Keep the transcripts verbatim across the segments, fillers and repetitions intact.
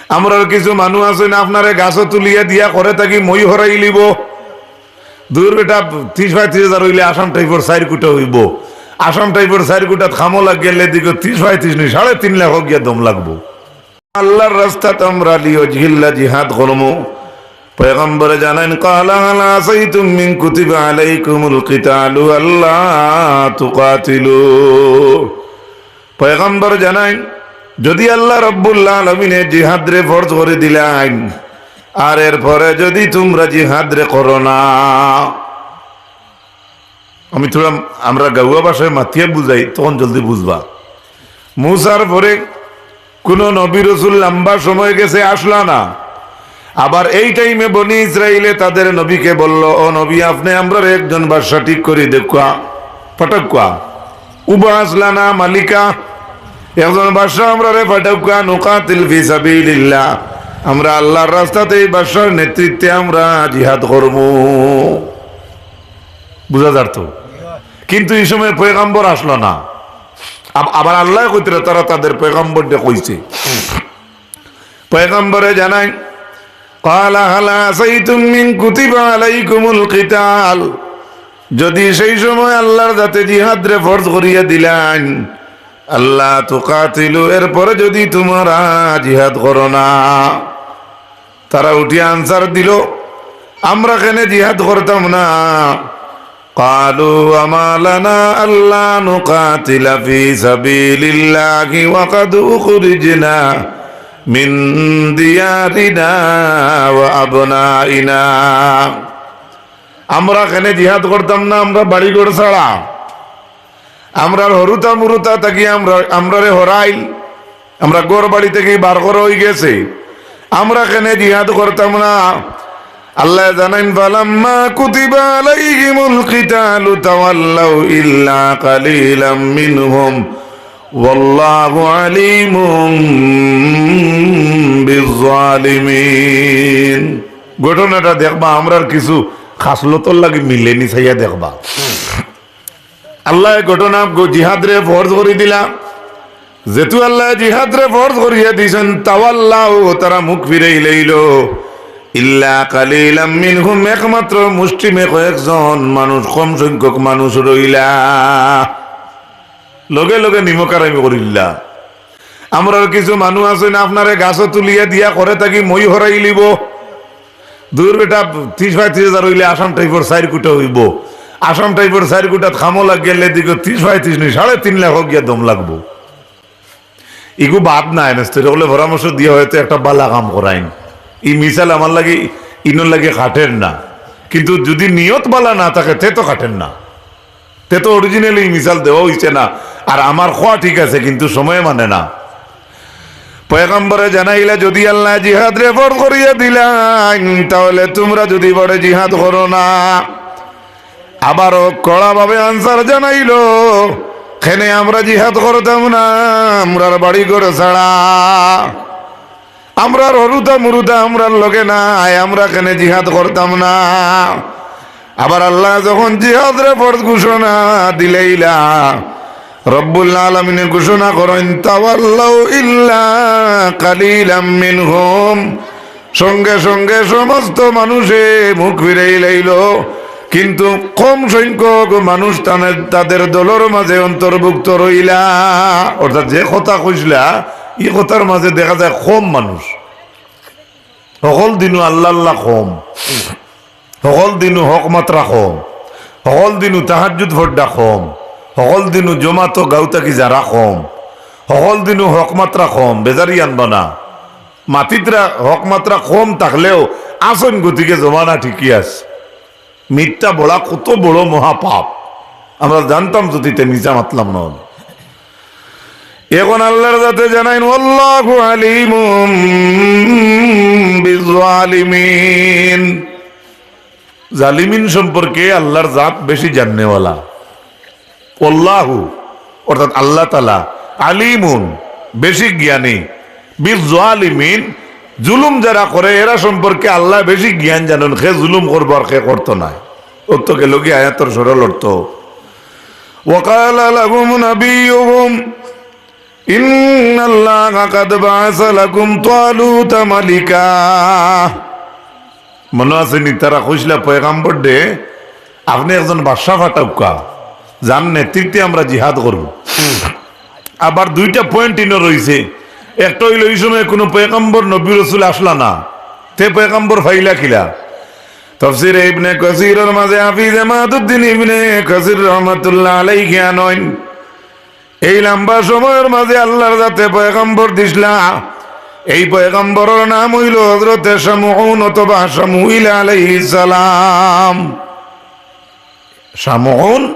আমরার কিছু মানুষ আছইন, আপনারে গাছো তুলিয়া দিয়া খরে থাকি মই হরাইলিবো। দূর বেটা, ত্রিশ পঁয়ত্রিশ হাজার অইলে আসাম টাইপর চাইর কুটা অইবো। আসাম টাইপর চাইর কুটাত কামো লাগিয়া লেদিগো ত্রিশ পঁয়ত্রিশ নি, সাড়ে তিন লাখো গিয়া দম লাগবো। আল্লার রাস্তাত আমরা লিওয়াজহিল্লাহ জিহাদ করমু। পয়গম্বরে জানাইন, "ক্বালা হাল আসাইতুম ইন কুতিবা আলাইকুমুল কিতালু আল্লা তুকাতিলু।" পয়গম্বর জানাইন, যদি আল্লাহ রাব্বুল আলামিনে জিহাদরে ফরজ করি দিলাইন, আর এরপরে যদি তুমরা জিহাদরে করো না, আমি থুড়া আমরা গাউয়া ভাষায় মাতিয়া বুঝাই, তখন জলদি বুঝবা। মুসার পরে কুনু নবী রসুল লম্বা সময় গেছে, আসলা না। আবার এই টাইমে বনি ইসরাইলে তাদের নবীকে বলল, "ও নবী, আপনে আমরারে একজন বাদশা ঠিক করি দেউক্কা, পাঠাউক্কা। উবাস লানা মালিকা, একজন বাদশা আমরারে পাঠাউক্কা, নুকাতিল ফি সাবিলিল্লাহ, আমরা আল্লার রাস্তাত এই বাদশার নেতৃত্বে আমরা জিহাদ করমু।" বুঝা যার তো? কিন্তু ই সময় পয়গাম্বর আসলো না। আব-, আবার আল্লায় কইতরা তারা তাদের পয়গাম্বররে কইছে। পয়গাম্বরে জানাইন, "ক্বালা হাল আসাইতুম ইন কুতিবা আলাইকুমুল কিতাল।" যদি সেই সময় আল্লার জাতে জিহাদরে ফরজ করিয়া দিলাইন, আল্লা তুকাতিলু, এরপরে যদি তুমরা জিহাদ করো না। তারা উঠিয়া আনসার দিল, "আমরা কেনে জিহাদ করতাম না?" ক্বালু ওয়া মা লানা আল্লা নুকাতিলা ফি সাবিলিল্লাহি ওয়া ক্বাদ উখরিজনা মিন দিয়ারিনা ওয়া আবনাইনা। আমরা কেনে জিহাদ করতাম না, আমরা বাড়িঘর ছাড়া, আমরার হরুতা মুরুতা থাকি আমরা, আমরারে হরাইল, আমরা ঘর বাড়ি থাকি বার করা অইগেছে, আমরা কেনে জিহাদ করতাম না? আল্লায় জানাইন, "ফালাম্মা কুতিবা আলাইহিমুল কিতালু তাওয়াল্লাউ ইল্লা কালিলাম মিনহুম ওয়াল্লাহু আলিমুম বিজ্জালিমিন।" ঘটনাটা দেখবা, আমরার কিছু খাসলতর লাগি মিলেনি, চাইয়া দেখবা। আল্লায় ঘটনা গ-, জিহাদরে ফরজ করি দিলা। যেহেতু আল্লায় জিহাদরে ফরজ করিয়া দিছইন, তাওয়াল্লাউ, তারা মুখ ফিরাই লইল। ইল্লা কালিলাম মিনহুম, একমাত্র মুষ্টিমেয় কয়েকজন মানুষ, কম সংখ্যক মানুষ রইলা। লগে লগে নিমকহারামি করিলা। আমরার কিছু মানুষ আছইন, আপনারে গাছো তুলিয়া দিয়া খরে থাকি মই হরাইলিবো। দূর বেটা, ত্রিশ পঁয়ত্রিশ হাজার অইলে আসাম টাইপর চাইর কুটা অইবো। আসাম টাইপর চাইর কুটাত কামো লাগিয়া লেদিগো ত্রিশ পঁয়ত্রিশ নি, সাড়ে তিন লাখো গিয়া দম লাগবো। ইগু বাদ নাই, মিস্ত্রি অকলে পরামর্শ দিয়া হয়তো একটা বালা কাম করাইন। ই মিসাল আমার লাগি, ইনোর লাগি খাটের না, কিন্তু যদি নিয়ত বালা না থাকে, তে তো খাটের না। তে তো originally ই মিসাল দেওয়া অইছে না। আর আমার কওয়া ঠিক আছে, কিন্তু সময় মানে না। পয়গম্বরে জানাইলা, যদি আল্লায় জিহাদরে ফরজ করিয়া দিলাইন, তাহলে তুমরা যদি বড় জিহাদ করো না। আবারও কড়াভাবে আনসার জানাইল, কেনে আমরা জিহাদ করতাম না, আমরার বাড়িঘর ছাড়া। আমরার হরুতা মুরুতা আমরার লগে নাই, আমরা কেনে জিহাদ করতাম না? আবার আল্লায় যখন জিহাদরে ফরজ ঘোষণা দিলাইলা, রব্বুল আলামিনে ঘোষণা করইন, "তাওয়াল্লাউ ইল্লা কালিলাম মিনহুম।" সঙ্গে সঙ্গে সমস্ত মানুষে মুখ ফিরাই লইল, কিন্তু কম সংখ্যক মানুষ তানে-, তাদের দলর মাঝে অন্তর্ভুক্ত রইলা। অর্থাৎ যে কথা কইছিলা, ই কথার মাঝে দেখা যায় কম মানুষ। হকল দিনও আল্লা আল্লা কম, হকল দিনও হক মাতরা কম, হকল দিনও তাহাজ্জুদ পড়রা কম, হকল দিনও জমাতো গাউ থাকি যারা কম, হকল দিনও হক মাতরা কম, বেজারি আনবা না। মাতিতরা হক মাতরা কম থাকলেও আছইন, গতিকে জমানা ঠিকই আছে। মিথ্যা বলা কত বড় মহাপাপ। আমরা জানতাম যদি তে মিছা মাতলাম না অনে। এখন আল্লার জাতে জানাইন, "ওয়াল্লাহু আলিমুম বিজ্জালিমিন।" জালিমিন সম্পর্কে আল্লার জাত বেশি জাননেওয়ালা। ওয়াল্লাহু, অর্থাৎ আল্লা তাআলা, আলিমুন, বেশি জ্ঞানী, বিজ্জালিমিন, জুলুম যারা করে এরা সম্পর্কে আল্লায় বেশি জ্ঞান জানইন, কে জুলুম করবো আর কে করতো নায়। অর্থ গেল কি আয়াতর সরল অর্থ? ওয়াকালা লাহুম নাবিয়্যুহুম, ইন্নাল্লাহা কাদ বাআসা লাকুম তালুতা মালিকা। মনো আছে নি, তারা কইছলা, "পয়গাম্বর রে, আপনে একজন বাদশা পাঠাউক্কা, যার নেতৃত্বে আমরা জিহাদ করমু।" আবার দুইটা পয়েন্ট ইনো রইছে। একটা অইলো, ই সময় কুনু পয়গাম্বর নবী রসুল আছলা না, তে পয়গাম্বর পাইলা কিলা? তফসিরে ইবনে কাসিরর মাঝে হাফিজ ইমাদুদ্দিন ইবনে কাসির রহমাতুল্লাহ আলাইহি আনইন, এই লম্বা সময়র মাঝে আল্লাহর জাতে পয়গাম্বর দিছলা। এই পয়গাম্বরর নাম অইলো হযরতে শামউন অথবা শামুইল আলাইহিস সালাম। শামউন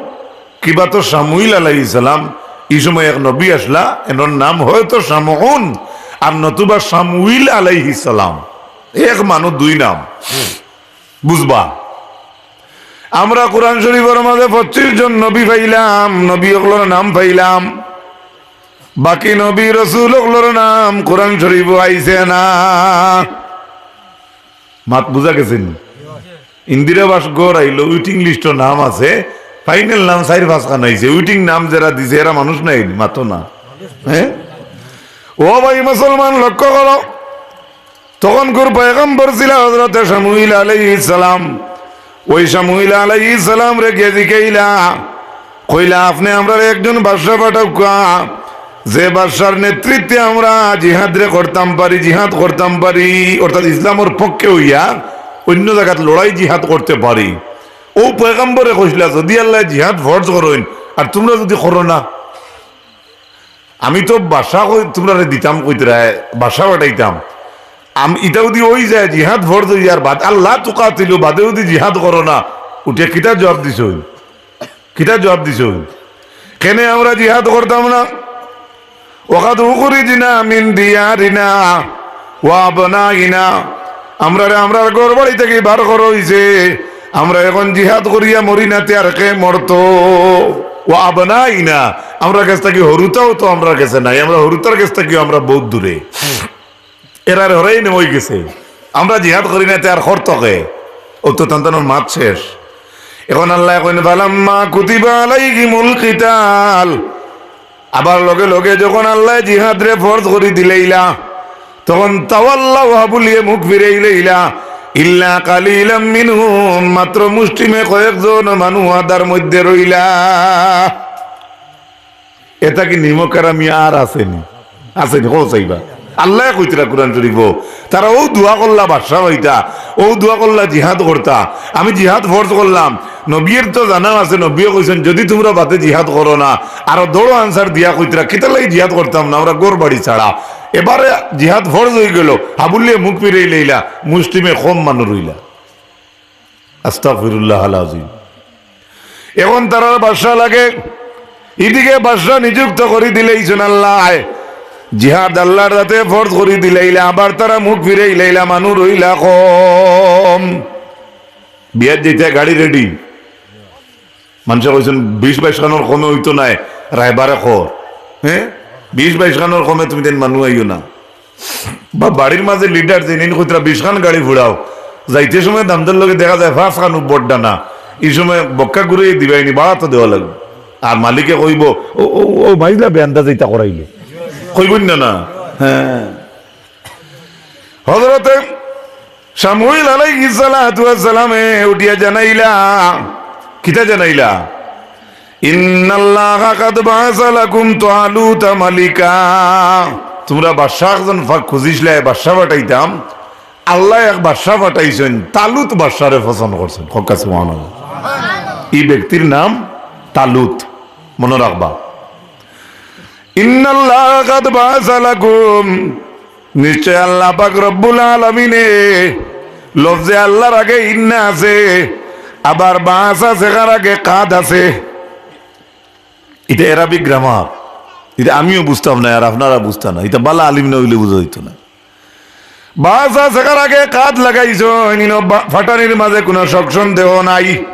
কিবা তো শামুইল আলাইহিস সালাম, ই সময় এক নবী আছলা, এনর নাম হয়তো শামউন আর নতুবা শামুইল আলাইহিস সালাম, এক মানুষ দুই নাম। বুঝবা, আমরা কোরআন শরীফর মাঝে পঁচিশ জন নবী পাইলাম, নবী অকলর নাম পাইলাম, বাকি নবী রসুল অকলর নাম কোরআন শরীফো আইছে না। মাত বুঝা গেছে নি? ইন্দিরা বাস ঘর আইলো, ওয়েটিং লিস্টো নাম আছে, ফাইনাল নাম চাইর পাঁচখান আইছে। ওয়েটিং নাম যেরা দিছে, এরা মানুষ নায় নি, মাতো না। হ্যাঁ, ও ভাই মুসলমান, লক্ষ্য করো, তখনকুর পয়গম্বর ছিলা হযরতে শামুইল আলাইহিস সালাম। ওই শামুইল আলাইহিস সালামরে গিয়া জিকাইলা, কইলা, "আপনে আমরারে একজন বাদশা পাঠাউক্কা, যে বাদশার নেতৃত্বে আমরা জিহাদরে করতাম পারি, জিহাদ করতাম পারি, অর্থাৎ ইসলামর পক্ষে অইয়া অইন্য জাগাত লড়াই জিহাদ করতে পারি।" অউ পয়গম্বরে কইছলা, "যুদি আল্লায় জিহাদ ফরজ করইন আর তুমরা যুদি করো না, আমি তো বাদশা কই-, তুমরারে দিতাম, কইতরায় বাদশা পাঠাইতাম। আম-, ইটা যুদি অই যায়, জিহাদ ফরজ অই যার বাদ, আল্লাহ তুকাতিলু বাদে যুদি জিহাদ করো না, উঠে কিতা জবাব দিছইন? কিতা জবাব দিছইন? কেনে আমরা জিহাদ করতাম না? ওয়াকাদ উখরিজনা মিন দিয়ারিনা ওয়া আবনাইনা, আমরারে আমরার ঘর বাড়ি থাকি বার করা অইছে, আমরা এখন জিহাদ করিয়া মরি না, তে আর কে মরতো? ওয়া আবনাইনা, আমরার গেছ থাকি হুরুতাও তো আমরার গেছে নাই, আমরা হুরুতার গেছ থাকিও আমরা বউত দূরে, এরারে হরাই নেওয়া অইগেছে, আমরা জিহাদ করি না, তে আর করতো কে?" অউ তো তান তানর মাত শেষ। এখন আল্লায় কইন, "ফালাম্মা কুতিবা আলাইহিমুল কিতাল।" আবার লগে লগে যখন আল্লায় জিহাদরে ফরজ করি দিলাইলা, তখন তাওয়াল্লাউ, হাবুলিয়ে মুখ ফিরাইলাইলা, ইল্লা কালিলাম মিনহুম, মাত্র মুষ্টিমেয় কয়েকজন মানুষ অতার মধ্যে রইলা। এটা কি নিমকহারামি আর আছে নি? আছে নি? কও চাইবা। আল্লায় কইতরা কোরআন শরীফো, তারা অউ দোয়া করলা বাদশা পাইতা, অউ দোয়া করলা জিহাদ করতা। আমি জিহাদ ফরজ করলাম, নবীর তো জানা আছে, নবীয়ে কইছইন, "যুদি তুমরা বাদে জিহাদ করো না", আরো দৌড় আনসার দিয়া কইতরা, "কিতার লাগি জিহাদ করতাম না, আমরা ঘর বাড়ি ছাড়া।" এবারে জিহাদ ফরজ অইগেলো, হাবুলিয়ে মুখ ফিরাইলাইলা, মুষ্টিমেয় কম মানুষ রইলা। আস্তাগফিরুল্লাহ আল আযীম। এখন তারার বাদশা লাগে, ইদিকে বাদশা নিযুক্ত করি দিলাইছইন আল্লায়, জিহাদ আল্লার রাতে ফরজ করি দিলাইলা, আবার তারা মুখ ফিরাইলাইলা, মানুষ রইলা কম। বিয়াত যাইতা গাড়ি রেডি, মানষে কইছইন, "বিশ বাইশ খানর কমে অইতো নায়, রায়বারে কর।" হ্যাঁ, বিশ বাইশ খানর কমে তুমি তাইন মানুষ আইও না। বা বাড়ির মাঝে লিডার যেইন, ইন কইতরা, "বিশ খান গাড়ি ফুড়াও।" যাইতে সময় দামদার লগে দেখা যায় পাঁচ খান উপর ডানা, ই সময় বক্কা ঘুরাই দিবায়নি, ভাড়া তো দেওয়া লাগবো। আর মালিকে কইবো, "ও, ও, ও মাইজলা বেয়ান্দা যেটা করাইলে।" কইবইন না, না? হ্যাঁ। হযরতে শামুইল আলাইহিস সালাতু ওয়াস সালামে উঠিয়া জানাইলা, কিতা জানাইলা? "ইন্নাল্লাহা কাদ বাআসা লাকুম তালুতা মালিকা।" তুমরা বাদশা একজন ফা-, খুজিছলায়, বাদশা পাঠাইতাম, আল্লায় এক বাদশা পাঠাইছইন, তালুত বাদশারে পছন্দ করছইন। কউক্কা সুবহানাল্লাহ। ই ব্যক্তির নাম তালুত, মনো রাখবা। ইন্নাল্লাহা কাদ বাআসা লাকুম, নিশ্চয় আল্লাহ পাক রব্বুল আলামিনে লফজে আল্লাহর আগে ইন্না আছে, আবার বাআসা শেখার আগে কাদ আছে। ইটা Arabic grammar, ইটা আমিও বুঝতাম না, আর আপনারা বুঝতা না, ইটা বালা আলিম না অইলে বুঝা অইতো না। বাআসা শেখার আগে কাদ লাগাইছইন, ইনো বা-, ফাটানির মাঝে কুনু শক সন্দেহ নাই।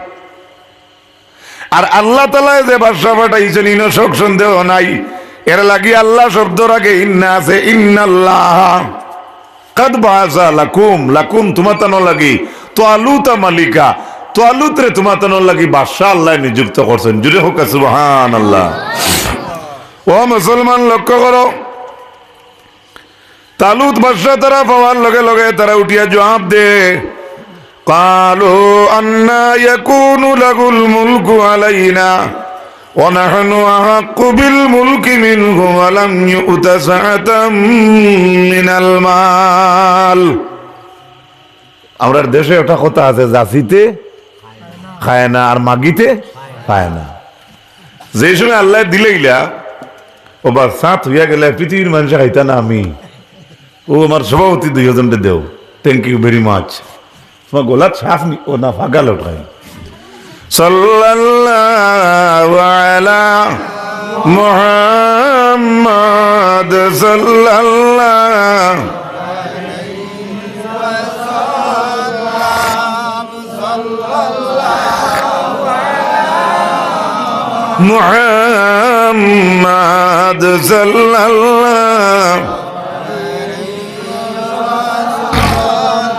আর আল্লাহ তাআলায় যে বাদশা পাঠাইছইন, ইনো শক সন্দেহ নাই। এর লাগি আল্লাহ শব্দর আগে ইন্না আছে, ইন্নাল্লাহা কাদ বাআসা লাকুম, লাকুম তুমাতানর লাগি, তালুতা মালিকা, তালুতরে তুমাতানর লাগি বাদশা আল্লায় নিযুক্ত করছইন। জুরে কউক্কা সুবহানাল্লাহ। ও মুসলমান, লক্ষ্য করো, তালুত বাদশা তারা পাওয়ার লগে লগে তারা উঠিয়া জবাব দে, قالوا أنى يكون له الملك علينا ونحن أحق بالملك منه ولم يؤت سعة من المال। আমরার দেশে একটা কথা আছে, যাচিতে খায় না আর মাগিতে পায় না। যে সময় আল্লায় দিলাইলা, ও বা সাত হইয়া গেলে পৃথিবীর মানুষে খাইতা না আমি, ও আমার সভাপতি দুইজনরে দেও, thank you very much। তোমার গলাত শ্বাস নি, ও না ফাঁকা লটকাই। صلى الله على محمد صلى الله محمد صلى الله।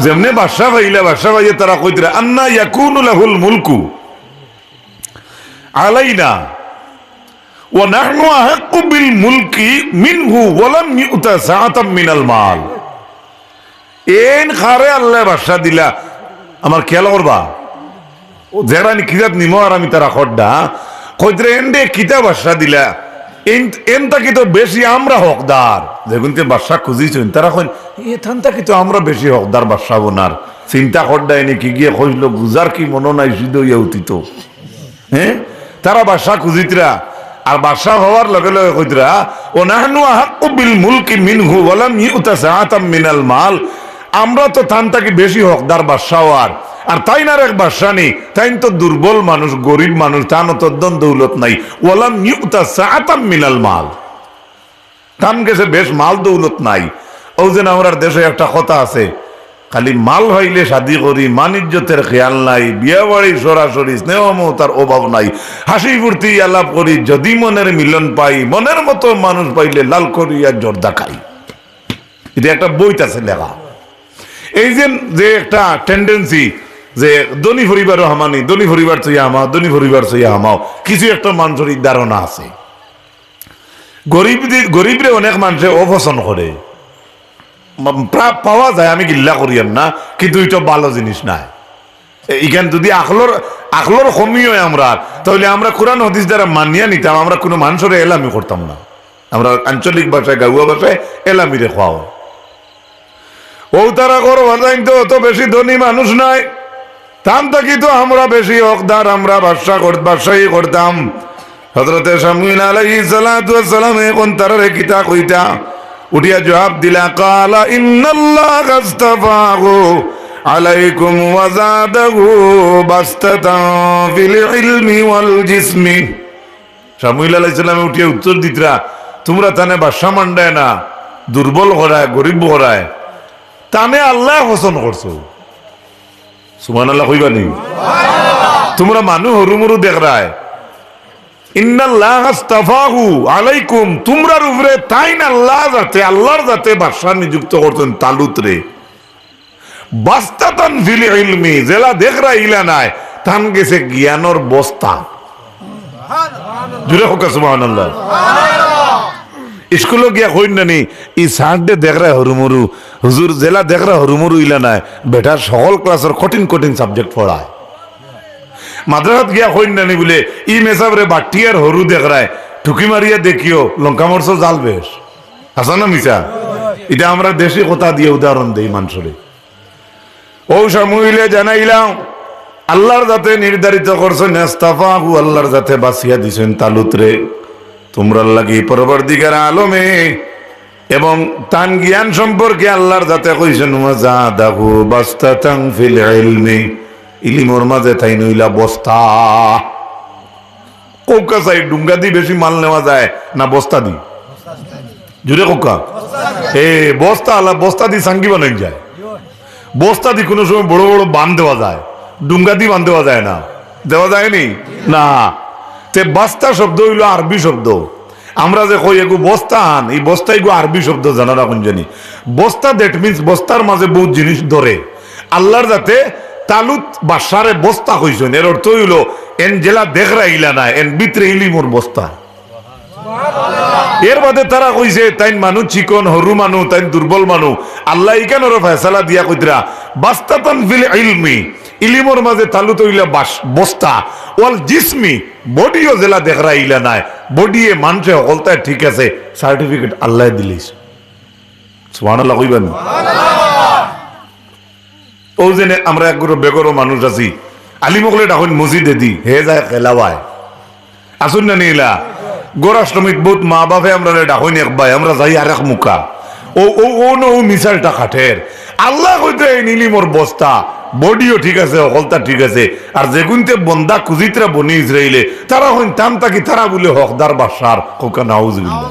যেমনে বাদশা পাইলা, বাদশা পাইয়া তারা কইতরা, أنى يكون له الملك علينا ونحن أحق بالملك منه ولم يؤت سعة من المال। এন খারে আল্লায় বাদশা দিলা, আমার খেয়াল করবা, ও যেরানি কিতাব নিমো আর আমি তারা খড্ডা, কইতরা এনরে কিতা বাদশা দিলা, এন, এন থাকি তো বেশি আমরা হকদার। যেগুনতে বাদশা খুঁজিছইন, তারা কইন, এ থান থাকি তো আমরা বেশি হকদার বাদশা বনার। চিন্তা খড্ডা এনে কি গিয়ে কইছিল, গুজার কি মনো নাই, সিদ্ধ হইয়া উঠিত। হ্যাঁ, তারা বাদশা খুঁজিতরা, আর বাদশা হওয়ার লগে লগে কইতরা, ونحن أحق بالملك منه ولم يؤت سعة من المال। আমরা তো তান থাকি বেশি হকদার বাদশা হওয়ার, আর তাইন আর এক বাদশা নি, তাইন তো দুর্বল মানুষ, গরিব মানুষ, তান তো ধন দৌলত নাই। ولم يؤت سعة من المال। তান গেছে বেশ মাল দৌলত নাই। অউ যেন আমরার দেশে একটা কথা আছে, খালি মাল হইলে শাদি করি, মান ইজ্জতের খেয়াল নাই, বিয়া বাড়ি সরাসরি, স্নেহ মমতার অভাব নাই, হাসি ফুর্তি আলাপ করি, যদি মনের মিলন পাই, মনের মতো মানুষ পাইলে লাল করিয়া জর্দা খাই। এটা একটা বইত আছে লেখা। এই যে, যে একটা টেন্ডেন্সি যে ধনী পরিবারও হামানি, ধনী পরিবার চইয়া হামাও, ধনী পরিবার চইয়া হামাও, কিছু একটা মানুষের এই ধারণা আছে। গরিব দি-, গরিবরে অনেক মানুষে অপছন্দ করে, মা-, প্রা-, পাওয়া যায়, আমি গিল্লা করিয়ার না, কিন্তু এটা ভালো জিনিস নায়। এ-, ইখান যদি আকলর, আকলর কমি হয় আমরা, তাহলে আমরা কোরআন হাদিস দ্বারা মানিয়া নিতাম, আমরা কোনো মানুষরে এলামি করতাম না। আমরা আঞ্চলিক ভাষায়, গাউয়া ভাষায় এলামিরে কওয়া হয়। ও তারা করো, তাইন তো অত বেশি ধনী মানুষ নাই, তান থাকি তো আমরা বেশি হকদার, আমরা বাদশা কর-, বাদশাহী করতাম। হযরতে শামুয়েল আলাইহিস সালাতু ওয়াস সালাম এখন তারারে কিতা কইতা? উঠিয়া জবাব দিলা, قال إن الله اصطفاه عليكم وزاده بسطة في العلم والجسم। শামুয়েল আলাইহিস সালামে উঠিয়া উত্তর দিতরা, তোমরা তানে বাদশা মান্ডায় না, দুর্বল করায়, গরিব করায়, তানে আল্লায় পছন্দ করছো। সুবহানাল্লাহ কইবা নি? তোমরা মানুষ হুরুমুরু দেখরায়। إن الله اصطفاه عليكم, তোমরার উপরে তাইন আল্লাহ জাতে, আল্লাহর জাতে বাদশা নিযুক্ত করছেন তালুতরে। بسطة في العلم, যেলা দেখরায় ইলা নায়, তান গেছে জ্ঞানর বস্তা। জুরে কউক্কা সুবহানাল্লাহ। স্কুলো গিয়া কইন না নি, ই স্যাররে দেখরায় হুরুমুরু, হুজুর যেলা দেখরায় হুরুমুরু ইলা নায়, বেটার সকল ক্লাসর কঠিন কঠিন সাবজেক্ট পড়ায়। মাদ্রাসাত গিয়া কইন না নি বুলে, ই মেসাবরে বাট্টি আর হুরু দেখরায়, টুকি মারিয়া দেখিও, লঙ্কা মরচর জাল বেশ। হাছা না মিছা? ইটা আমরা দেশি কথা দিয়া উদাহরণ দেই মানষরে। ও শামুইলে জানাইলাম, আল্লাহর জাতে নির্ধারিত করছেন, ইস্তাফাহু, আল্লাহর জাতে বাছিয়া দিছেন তালুতরে। তোমরার লাগি পরওয়ারদিগার আলমে এবং তান জ্ঞান সম্পর্কে আল্লাহর জাতে কইছেন, "ওয়া জাদাহু বাসতাতান ফিল ইলমি", ইলিমর মাঝে তাইন অইলা বস্তা। কউক্কা চাই, ডুঙ্গাদি বেশি মাল নেওয়া যায় না বস্তাদি? জুরে কউক্কা। এ, বস্তা আলা, বস্তাদি সাঙ্গি বানাইল যায়। বস্তাদি কোনো সময় বড় বড় বান দেওয়া যায়, ডুঙ্গাদি বান দেওয়া যায় না, দেওয়া যায়নি? না। তে বাস্তা শব্দ অইলো আরবি শব্দ। আমরা যে কই এগু বস্তা আন, ই বস্তা এগু আরবি শব্দ জানা রাখুন জানি। বস্তা, that means বস্তার মাঝে বহুত জিনিস ধরে। আল্লাহর জাতে তালুত বাদশারে বস্তা কইছেন, এর অর্থ অইলো এন যেলা দেখরা ইলা না, এন ভিতরে ইলিমর বস্তা। এর বাদে তারা কইছে, তাইন মানুষ চিকন, হরু মানুষ, তাইন দুর্বল মানুষ। আল্লায় ইখানরও ফয়সালা দিয়া কইতরা, বাস্তাতান ফিল ইলমি, ইলিমর মাঝে তালুত অইলা বাস-, বস্তা, ওয়াল জিসমি, বডিও যেলা দেখরা ইলা নায়, বডিয়ে মানষে হকলতায় ঠিক আছে, সার্টিফিকেট আল্লায় দিলিছে। সুবহানাল্লাহ কইবা নি? অউ যেনে আমরা এক গ্রুপ বেগরও মানুষ আছি, আলিম অকলে ডাকইন মসজিদেদি, হে যায় খেলাওয়ায়। আছইন না নি ইলা? গড় আশ্রমিত বউত মা বাপে আমরারে ডাকইন এক বায়, আমরা যাই আরেক মুখা। অউ, অউ, অউ ন অউ মিসালটা খাটের। আল্লায় কইতরা ইন ইলিমর বস্তা, বডিও ঠিক আছে, হকলতা ঠিক আছে। আর যেগুইন্তে বন্দা খুজিতরা বনি ইসরাইলে, তারা কইন তান থাকি তারা বুলে হকদার বাদশার, কউক্কা নাউজুবিল্লাহ।